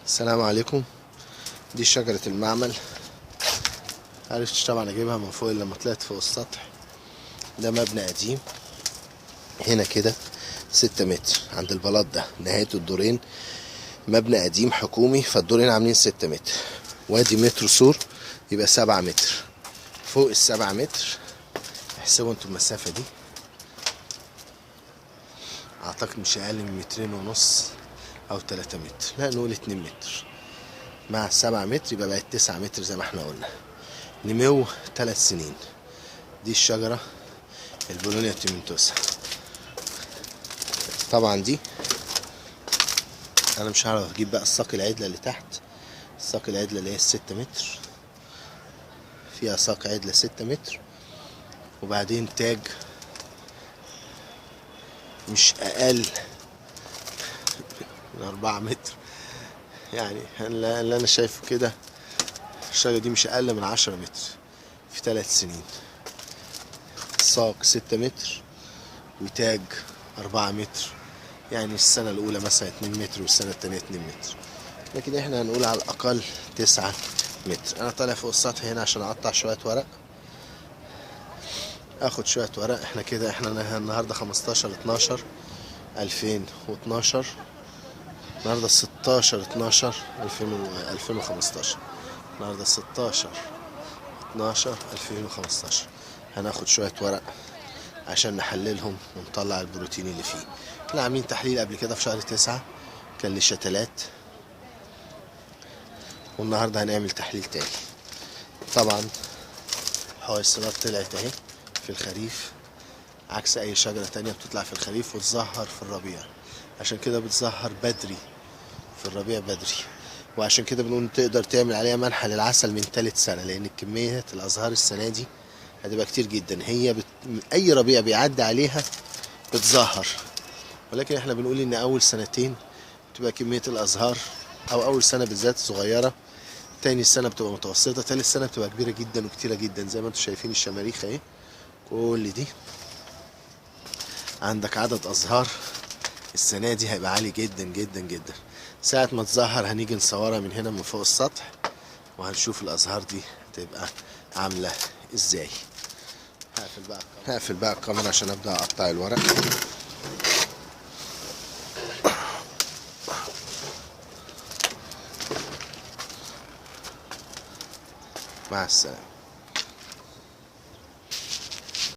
السلام عليكم. دي شجرة المعمل، عرفتش طبعا اجيبها من فوق لما طلعت فوق السطح. ده مبنى قديم هنا كده 6 متر عند البلاط ده، نهاية الدورين، مبنى قديم حكومي، فالدورين عاملين 6 متر، وادي متر سور يبقى 7 متر. فوق ال7 متر احسبوا انتوا المسافة دي، اعتقد مش اقل من 2.5 متر او 3 متر، لا نقول 2 متر مع 7 متر يبقى بقت 9 متر زي ما احنا قلنا. نمو 3 سنين. دي الشجرة البولونيا tomentosa. طبعا دي انا مش هعرف اجيب بقى الساق العدلة اللي تحت، الساق العدلة اللي هي 6 متر، فيها ساق عدلة 6 متر، وبعدين تاج مش اقل من 4 متر. يعني اللي انا شايفه كده الشجرة دي مش اقل من 10 متر في 3 سنين. ساق 6 متر وتاج 4 متر، يعني السنة الأولى مثلا 2 متر والسنة التانية 2 متر، لكن احنا هنقول على الأقل 9 متر. أنا طالع فوق السطح هنا عشان أقطع شوية ورق، آخد شوية ورق. احنا كده احنا النهاردة 15/12/2012، النهاردة 16/12/2015، النهاردة 16/12/2015. هناخد شوية ورق عشان نحللهم ونطلع البروتين اللي فيه. احنا عاملين تحليل قبل كده في شهر 9 كان للشتلات، والنهارده هنعمل تحليل تاني. طبعا حويصلات طلعت اهي في الخريف، عكس اي شجرة تانية بتطلع في الخريف وتزهر في الربيع، عشان كده بتزهر بدري في الربيع بدري، وعشان كده بنقول تقدر تعمل عليها منحة للعسل من 3 سنة، لان كمية الازهار السنة دي هتبقى كتير جدا. هي اي ربيع بيعدي عليها بتزهر، ولكن احنا بنقول ان اول سنتين بتبقى كمية الازهار، او اول سنة بالذات صغيرة، تاني سنة بتبقى متوسطة، تالت سنة بتبقى كبيرة جدا وكتيرة جدا. زي ما انتم شايفين الشماريخ اهي، كل دي عندك عدد ازهار السنة دي هيبقى عالي جدا جدا جدا. ساعة ما تزهر هنيجي نصورها من هنا من فوق السطح، وهنشوف الازهار دي هتبقى عاملة ازاي. هقفل بقى الكاميرا عشان ابدأ اقطع الورق. مع السلامة.